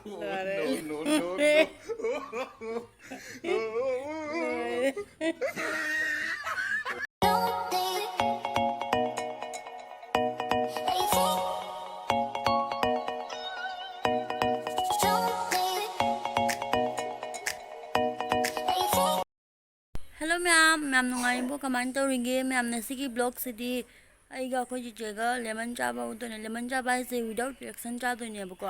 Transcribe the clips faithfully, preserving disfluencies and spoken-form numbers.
ꯂꯣꯏꯔꯦ꯫ No, no, no, no. ꯂꯣꯏꯔꯦ꯫ Hello ꯃꯌꯥꯝ, ꯃꯌꯥꯝ ꯅꯨꯡꯉꯥꯏꯔꯤꯕꯣ? ꯀꯃꯥꯏꯅ ꯇꯧꯔꯤꯒꯦ? ꯃꯌꯥꯝꯅ ꯁꯤꯒꯤ vlogꯁꯤꯗꯤ ꯑꯩꯒ ꯑꯩꯈꯣꯏ ꯆꯤꯆꯦꯒ lemon ꯆꯥꯕ ꯎꯗꯣꯏꯅꯦ꯫ Lemon ꯆꯥꯕ ꯍꯥꯏꯁꯦ without reaction ꯆꯥꯗꯣꯏꯅꯦꯕꯀꯣ꯫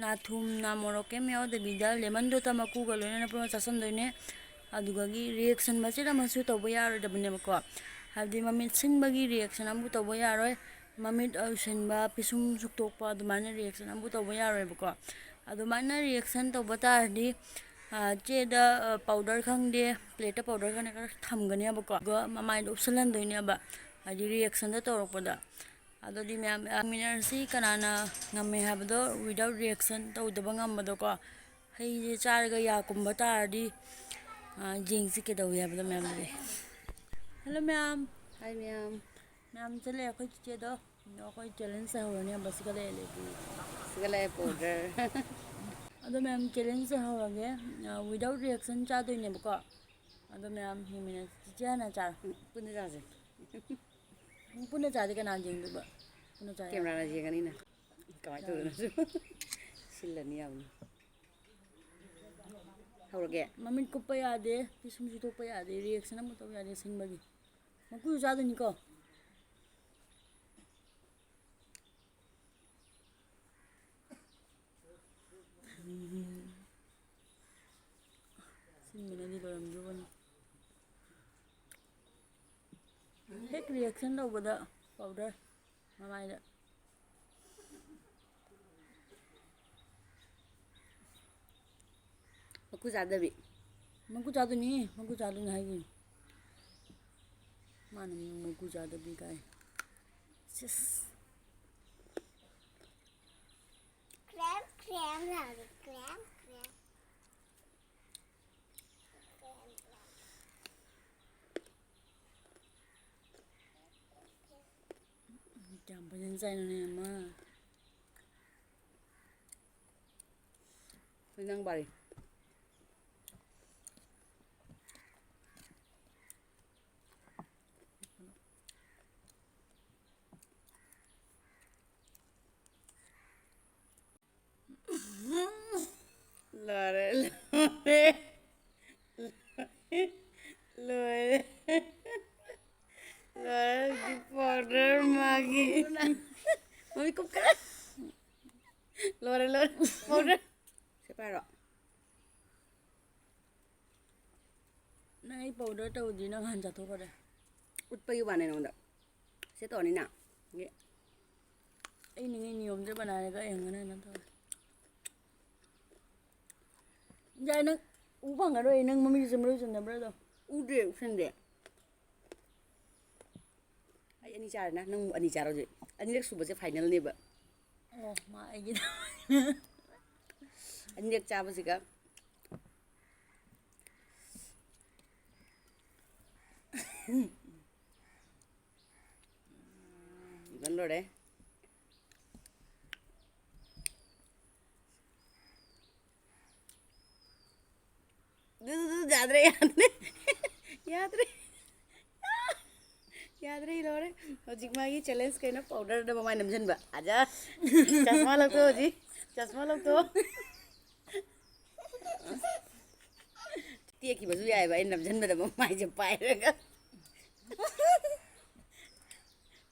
ꯅꯥ ꯊꯨꯝ, ꯅꯥ ꯃꯣꯔꯣꯛ ꯀꯩꯝ ꯌꯥꯎꯗꯕꯤꯗ lemonꯗꯨꯇ ꯃꯀꯨꯒ ꯂꯣꯏꯅꯅ ꯄꯨꯟꯅ ꯆꯥꯁꯟꯗꯣꯏꯅꯦ꯫ ꯑꯗꯨꯒꯒꯤ reaction ꯃꯆꯦꯠ ꯑꯃꯁꯨ ꯇꯧꯕ ꯌꯥꯔꯣꯏꯗꯕꯅꯦꯕꯀꯣ꯫ ꯍꯥꯏꯕꯗꯤ ꯃꯃꯤꯠ ꯁꯤꯟꯕꯒꯤ reaction ꯑꯃꯕꯨ ꯇꯧꯕ ꯌꯥꯔꯣꯏ꯫ ꯃꯃꯤꯠ ꯎꯏꯁꯤꯟꯕ, ꯄꯤꯁꯨꯝ ꯁꯨꯛꯇꯣꯛꯄ, ꯑꯗꯨꯃꯥꯏꯅ reaction ꯑꯃꯕꯨ ꯇꯧꯕ ꯌꯥꯔꯣꯏꯕꯀꯣ꯫ ꯑꯗꯨꯃꯥꯏꯅ reaction ꯇꯧꯕ ꯇꯥꯔꯗꯤ, ꯑ, ꯆꯦꯗ, ꯑ, powder ꯈꯪꯗꯦ, plateꯇ powder ꯈꯪꯗꯦ, ꯈꯔ ꯊꯝꯒꯅꯦꯕꯀꯣ꯫ ꯑꯗꯨꯒ ꯃꯃꯥꯏꯗ ꯎꯞꯁꯜꯍꯟꯗꯣꯏꯅꯦꯕ, ꯍꯥꯏꯗꯤ reactionꯗ ꯇꯧꯔꯛꯄꯗ꯫ ꯑꯗꯨꯗꯤ ꯃꯌꯥꯝ, ꯑ, winnerꯁꯤ ꯀꯅꯥꯅ ꯉꯝꯃꯦ ꯍꯥꯏꯕꯗꯣ without reaction ꯇꯧꯗꯕ ꯉꯝꯕꯗꯣꯀꯣ꯫ ꯍꯩꯁꯦ ꯆꯥꯔꯒ ꯌꯥ ꯀꯨꯝꯕ ꯇꯥꯔꯗꯤ, ꯑ, ꯌꯦꯡꯁꯤ ꯀꯩꯗꯧꯏ ꯍꯥꯏꯕꯗꯣ ꯃꯌꯥꯝꯗꯨꯗꯤ꯫ Hello ꯃꯌꯥꯝ꯫ Hi ꯃꯌꯥꯝ꯫ ꯃꯌꯥꯝ ꯆꯠꯂꯦ ꯑꯩꯈꯣꯏ ꯆꯤꯆꯦꯗꯣ꯫ ꯑꯗꯣ ꯑꯩꯈꯣꯏ challenge ꯇꯧꯍꯧꯔꯅꯤ ꯍꯥꯏꯕ ꯁꯤꯒ ꯂꯩꯔꯦ ꯑꯗꯨꯗꯤ꯫ ꯁꯤꯒ ꯂꯩꯔꯦ powder꯫ ꯑꯗꯣ ꯃꯌꯥꯝ challenge ꯇꯧꯍꯧꯔꯒꯦ꯫ ꯑ, without reaction ꯆꯥꯗꯣꯏꯅꯦꯕꯀꯣ꯫ ꯑꯗꯣ ꯃꯌꯥꯝ ꯌꯦꯡꯃꯤꯟꯅꯁꯤ꯫ ꯆꯤꯆꯦ ꯍꯥꯟꯅ ꯆꯥꯔꯣ꯫ ꯎꯝ, ꯄꯨꯟꯅ ꯆꯥꯁꯦ꯫ ꯄꯨꯟꯅ ꯆꯥꯗꯤ ꯀꯅꯥ ꯌꯦꯡꯗꯣꯏꯕ? ꯄꯨꯟꯅ ꯆꯥ ꯌꯥꯔꯣꯏ꯫ Cameraꯅ ꯌꯦꯡꯉꯅꯤꯅ꯫ ꯀꯃꯥꯏꯅ ꯇꯧꯗꯣꯏꯅꯣ? ꯁꯤꯜꯂꯅꯤ ꯌꯥꯝꯅ꯫ ꯍꯧꯔꯒꯦ꯫ ꯃꯃꯤꯠ ꯀꯨꯞꯄ ꯌꯥꯗꯦ, ꯄꯤꯁꯨꯝꯁꯨ ꯊꯣꯛꯄ ꯌꯥꯗꯦ, reaction ꯑꯃ ꯇꯧ ꯌꯥꯗꯦ ꯁꯤꯟꯕꯒꯤ꯫ ꯃꯀꯨꯁꯨ ꯆꯥꯗꯣꯏꯅꯤꯀꯣ꯫ ꯁꯤꯟꯕꯅꯗꯤ ꯂꯣꯏꯔꯝꯗ꯭ꯔꯣꯕꯅꯤ꯫ ꯍꯦꯛ reaction ꯇꯧꯕꯗ powder ꯃꯃꯥꯏꯗ꯫ ꯃꯀꯨ ꯆꯥꯗꯕꯤ꯫ ꯃꯀꯨ ꯆꯥꯗꯣꯏꯅꯤ, ꯃꯀꯨ ꯆꯥꯗꯣꯏꯅꯤ ꯍꯥꯏꯒꯤꯅꯤ꯫ ꯃꯥꯅ ꯃꯀꯨ ꯆꯥꯗꯕꯤ ꯀꯥꯏ꯫ ꯁꯤꯁ꯫ ꯀ꯭ꯔꯦꯝ ꯀ꯭ꯔꯦꯝ ꯂꯥꯎꯔꯦ, ꯀ꯭ꯔꯦꯝ ꯀ꯭ꯔꯦꯝ꯫ ꯀꯌꯥꯝ ꯐꯖꯅ ꯆꯥꯏꯅꯣꯅꯦ ꯑꯃ꯫ ꯅꯪ ꯕꯥꯔꯤ꯫ ꯂꯣꯏꯔꯦ, ꯂꯣꯏꯔꯦ꯫ ꯂꯣꯏꯔꯦ꯫ ꯂꯣꯏꯔꯦ, ꯍꯧꯖꯤꯛ powder ꯃꯥꯒꯤ꯫ ꯃꯃꯤ ꯀꯨꯞꯈ꯭ꯔꯦ꯫ ꯂꯣꯏꯔꯦ, ꯂꯣꯏꯔꯦ꯫ Powder꯫ ꯁꯦ ꯄꯥꯏꯔꯣ꯫ ꯅꯪ ꯑꯩ powder ꯇꯧꯗꯤ ꯅꯪ ꯍꯥꯟꯅ ꯆꯥꯊꯣꯛꯈ꯭ꯔꯦ꯫ ꯎꯠꯄꯒꯤ ꯋꯥꯅꯦ ꯅꯉꯣꯟꯗ꯫ ꯁꯦ ꯇꯧꯔꯅꯤꯅ꯫ ꯑꯩ ꯅꯤꯡꯉꯤ ꯅꯤꯌꯣꯝꯁꯦ ꯕꯅꯥꯔꯒ ꯑꯩ ꯍꯪꯒꯅꯤ ꯅꯠꯇ꯭ꯔꯣ? ꯌꯥꯏ, ꯅꯪ ꯎ ꯐꯪꯉꯔꯣꯏ, ꯅꯪ ꯃꯃꯤꯡꯁꯦ ꯃꯔꯣꯏ ꯆꯨꯝꯅꯕ꯭ꯔꯥꯗꯣ? ꯎꯗꯦ, ꯎꯁꯟꯗꯦ꯫ ꯑꯩ ꯑꯅꯤ ꯆꯥꯔꯦꯅ, ꯅꯪ ꯑꯅꯤ ꯆꯥꯔꯣ ꯍꯧꯖꯤꯛ꯫ ꯑꯅꯤꯔꯛ ꯁꯨꯕꯁꯦ finalꯅꯦꯕ꯫ ꯑꯣ, ꯃꯥ ꯑꯩꯒꯤꯗ꯫ ꯑꯅꯤꯔꯛ ꯆꯥꯕꯁꯤꯒ꯫ ꯏꯕꯟ ꯂꯣꯏꯔꯦ꯫ ꯑꯗꯨ, ꯑꯗꯨ, ꯑꯗꯨ, ꯌꯥꯗ꯭ꯔꯦ, ꯌꯥꯗ꯭ꯔꯦ꯫ ꯌꯥꯗ꯭ꯔꯦ꯫ ꯌꯥꯗ꯭ꯔꯦ, ꯂꯣꯏꯔꯦ꯫ ꯍꯧꯖꯤꯛ ꯃꯥꯒꯤ challenge ꯀꯩꯅꯣ? Powderꯗ ꯃꯃꯥꯏ ꯅꯝꯁꯤꯟꯕ꯫ ꯑꯖꯥ꯫ ꯆꯁꯃꯥ ꯂꯧꯊꯣꯛ ꯍꯧꯖꯤꯛ꯫ ꯆꯁꯃꯥ ꯂꯧꯊꯣꯛ꯫ ꯇꯦꯛꯈꯤꯕꯁꯨ ꯌꯥꯏꯑꯕ, ꯑꯩꯅ ꯅꯝꯁꯤꯟꯕꯗ ꯃꯃꯥꯏꯁꯦ ꯄꯥꯏꯔꯒ꯫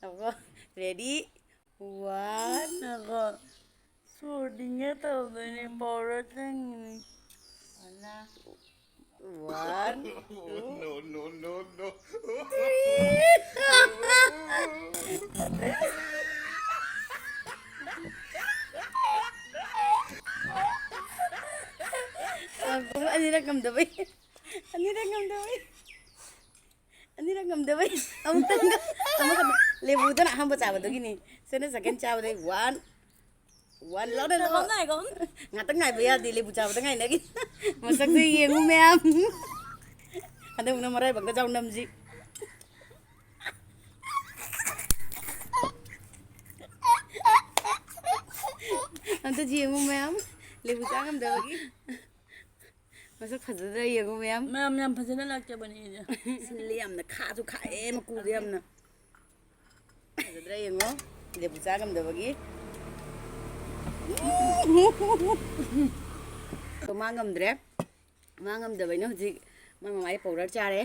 ꯑꯕꯣ, ready? One. ꯉꯥꯏꯈꯣ꯫ ꯁꯣꯔꯗꯤꯡꯒ ꯇꯧꯗꯣꯏꯅꯦ, powder ꯆꯪꯉꯤꯅꯦ꯫ One. No, no, no, no. Three. ꯑꯅꯤꯔꯛ ꯉꯝꯗꯕꯩ꯫ ꯑꯅꯤꯔꯛ ꯉꯝꯗꯕꯩ꯫ ꯑꯅꯤꯔꯛ ꯉꯝꯗꯕꯩ꯫ ꯑꯃꯨꯛꯇꯪꯒ꯫ ꯑꯃꯈꯛꯇ꯫ ꯂꯦꯕꯨꯗꯅ ꯑꯍꯥꯟꯕ ꯆꯥꯕꯗꯒꯤꯅꯤ꯫ ꯁꯤꯅ second ꯆꯥꯕꯗꯩ꯫ One. One. ꯂꯧꯔꯦ, ꯂꯧꯔꯦ꯫ ꯉꯥꯏꯈꯣ, ꯉꯥꯏꯈꯣ꯫ ꯉꯥꯛꯇꯪ ꯉꯥꯏꯕ ꯌꯥꯗꯦ, ꯂꯦꯕꯨ ꯆꯥꯕꯗ ꯉꯥꯏꯅꯈꯤ꯫ ꯃꯁꯛꯇꯣ ꯌꯦꯡꯉꯨ ꯃꯌꯥꯝ꯫ ꯍꯟꯗꯛꯅ ꯃꯔꯥꯏꯕꯛꯇ ꯆꯥꯎ ꯅꯝꯁꯤ꯫ ꯑꯝꯇ ꯌꯦꯡꯉꯨ ꯃꯌꯥꯝ꯫ ꯂꯦꯕꯨ ꯆꯥ ꯉꯝꯗꯕꯒꯤ꯫ ꯃꯁꯛ ꯐꯖꯗ꯭ꯔꯥ ꯌꯦꯡꯉꯨ ꯃꯌꯥꯝ꯫ ꯃꯌꯥꯝ ꯌꯥꯝ ꯐꯖꯅ ꯂꯥꯛꯆꯕꯅꯦ ꯑꯩꯁꯦ꯫ ꯁꯤꯜꯂꯤ ꯌꯥꯝꯅ, ꯈꯥꯁꯨ ꯈꯥꯛꯑꯦ ꯃꯀꯨꯗꯣ ꯌꯥꯝꯅ꯫ ꯐꯖꯗ꯭ꯔꯥ ꯌꯦꯡꯉꯣ꯫ ꯂꯦꯕꯨ ꯆꯥ ꯉꯝꯗꯕꯒꯤ꯫ ꯑꯗꯣ ꯃꯥ ꯉꯝꯗ꯭ꯔꯦ꯫ ꯃꯥ ꯉꯝꯗꯕꯩꯅ ꯍꯧꯖꯤꯛ ꯃꯥ ꯃꯃꯥꯏ ꯄꯥꯎꯗꯔ ꯆꯥꯔꯦ꯫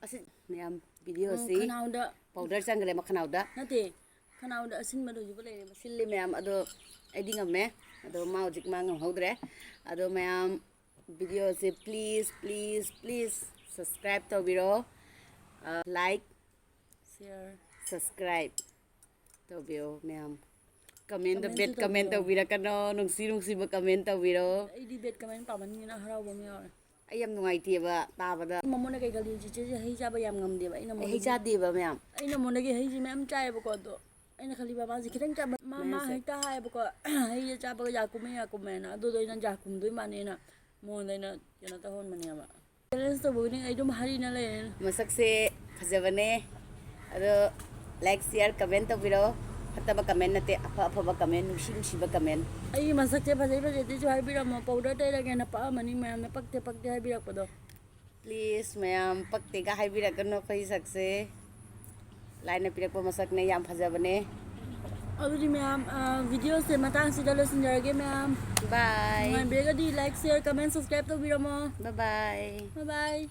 ꯑꯁꯤ ꯃꯌꯥꯝ ꯚꯤꯗꯤꯑꯣꯁꯤ ꯈꯅꯥꯎꯗ ꯄꯥꯎꯗꯔ ꯆꯪꯈ꯭ꯔꯦ ꯃꯈꯅꯥꯎꯗ꯫ ꯅꯠꯇꯦ, ꯈꯅꯥꯎꯗ ꯑꯁꯤꯟꯕꯗꯣ ꯍꯧꯖꯤꯛꯐꯥꯎ ꯂꯩꯔꯦꯕ꯫ ꯁꯤꯜꯂꯤ ꯃꯌꯥꯝ, ꯑꯗꯣ ꯑꯩꯗꯤ ꯉꯝꯃꯦ꯫ ꯑꯗꯣ ꯃꯥ ꯍꯧꯖꯤꯛ ꯃꯥ ꯉꯝꯍꯧꯗ꯭ꯔꯦ꯫ ꯑꯗꯣ ꯃꯌꯥꯝ ꯚꯤꯗꯤꯑꯣꯁꯦ please please please subscribe ꯇꯧꯕꯤꯔꯣ꯫ ꯂꯥꯏꯛ, ꯁꯤꯌꯔ, subscribe ꯇꯧꯕꯤꯌꯣ ꯃꯌꯥꯝ꯫ ꯀꯃꯦꯟꯗ comment ꯕꯦꯠ ꯁꯨ ꯀꯃꯦꯟ ꯇꯧꯕꯤꯔꯣ꯫ ꯇꯧꯕꯤꯔꯛꯀꯅꯣ, ꯅꯨꯡꯁꯤ ꯅꯨꯡꯁꯤꯕ ꯀꯃꯦꯟ ꯇꯧꯕꯤꯔꯣ꯫ ꯑꯩꯗꯤ ꯕꯦꯠ ꯀꯃꯦꯟ ꯄꯥꯝꯃꯟꯒꯤꯅ ꯍꯔꯥꯎꯕ ꯑꯃ ꯌꯥꯎꯔꯦ꯫ ꯑꯩ ꯌꯥꯝ ꯅꯨꯡꯉꯥꯏꯇꯦꯕ ꯇꯥꯕꯗ꯫ ꯃꯃꯣꯟꯅ ꯀꯩ ꯈꯜꯂꯤ, ꯆꯤꯆꯦꯁꯦ ꯍꯩ ꯆꯥꯕ ꯌꯥꯝ ꯉꯝꯗꯦꯕ꯫ ꯑꯩꯅ ꯑꯩ ꯍꯩ ꯃꯉꯣꯟꯗꯒꯤ ꯆꯥꯗꯦꯕ ꯃꯌꯥꯝ꯫ ꯑꯩꯅ ꯃꯉꯣꯟꯗꯒꯤ ꯍꯩꯁꯦ ꯃꯌꯥꯝ ꯆꯥꯏꯌꯦꯕꯀꯣ, ꯑꯗꯣ ꯑꯩꯅ ꯈꯜꯂꯤꯕ ꯃꯥꯁꯦ ꯈꯤꯇꯪ ꯆꯥꯕ, ꯃꯥ, ꯃꯥ ꯃꯌꯥꯝꯁꯦ ꯍꯦꯛꯇ ꯍꯥꯏꯌꯦꯕꯀꯣ, "ꯍꯩꯁꯦ ꯆꯥꯕꯒ ꯌꯥ ꯀꯨꯝꯃꯦ, ꯌꯥ ꯀꯨꯝꯃꯦꯅ"꯫ ꯑꯗꯨꯗꯣ ꯑꯩꯅ ꯌꯥ ꯀꯨꯝꯗꯣꯏ ꯃꯥꯟꯅꯦꯅ ꯃꯉꯣꯟꯗ ꯑꯩꯅ ꯀꯩꯅꯣ ꯇꯧꯍꯟꯕꯅꯦꯕ꯫ ꯆꯦꯂꯦꯟꯖ ꯇꯧꯕ ꯈꯨꯗꯤꯡ ꯑꯩ ꯑꯗꯨꯝ ꯍꯥꯏꯔꯤꯅ ꯂꯩꯔꯦ꯫ ꯃꯁꯛꯁꯦ ꯐꯖꯕꯅꯦ꯫ ꯑꯗꯣ ꯂꯥꯏꯛ, ꯁꯤꯌꯔ, ꯀꯃꯦꯟ ꯇꯧꯕꯤꯔꯣ꯫ ꯐꯠꯇꯕ ꯀꯃꯦꯟ ꯅꯠꯇꯦ, ꯑꯐ ꯑꯐꯕ ꯀꯃꯦꯟ, ꯅꯨꯡꯁꯤ ꯅꯨꯡꯁꯤꯕ ꯀꯃꯦꯟ꯫ ꯑꯩꯒꯤ ꯃꯁꯛꯁꯦ ꯐꯖꯩ ꯐꯖꯗꯦꯁꯨ ꯍꯥꯏꯕꯤꯔꯝꯃꯣ꯫ ꯄꯥꯎꯗꯔ ꯇꯩꯔꯒꯦꯅ ꯄꯛꯑꯝꯃꯅꯤ ꯃꯌꯥꯝꯅ ꯄꯛꯇꯦ ꯄꯛꯇꯦ ꯍꯥꯏꯕꯤꯔꯛꯄꯗꯣ꯫ Please ꯃꯌꯥꯝ, ꯄꯛꯇꯦꯒ ꯍꯥꯏꯕꯤꯔꯛꯀꯅꯨ ꯑꯩꯈꯣꯏ ꯁꯛꯁꯦ꯫ ꯂꯥꯏꯅ ꯄꯤꯔꯛꯄ ꯃꯁꯛꯅꯦ, ꯌꯥꯝ ꯐꯖꯕꯅꯦ꯫ ꯑꯗꯨꯗꯤ ꯃꯌꯥꯝ, ꯑ, ꯚꯤꯗꯤꯑꯣꯁꯦ ꯃꯇꯥꯡꯁꯤꯗ ꯂꯣꯏꯁꯤꯟꯖꯔꯒꯦ ꯃꯌꯥꯝ꯫ Bye꯫ ꯅꯨꯡꯉꯥꯏꯕꯤꯔꯒꯗꯤ ꯂꯥꯏꯛ, ꯁꯤꯌꯔ, ꯀꯃꯦꯟ, ꯁꯕꯁꯀ꯭ꯔꯥꯏꯕ ꯇꯧꯕꯤꯔꯝꯃꯣ꯫ Bye bye꯫ Bye bye꯫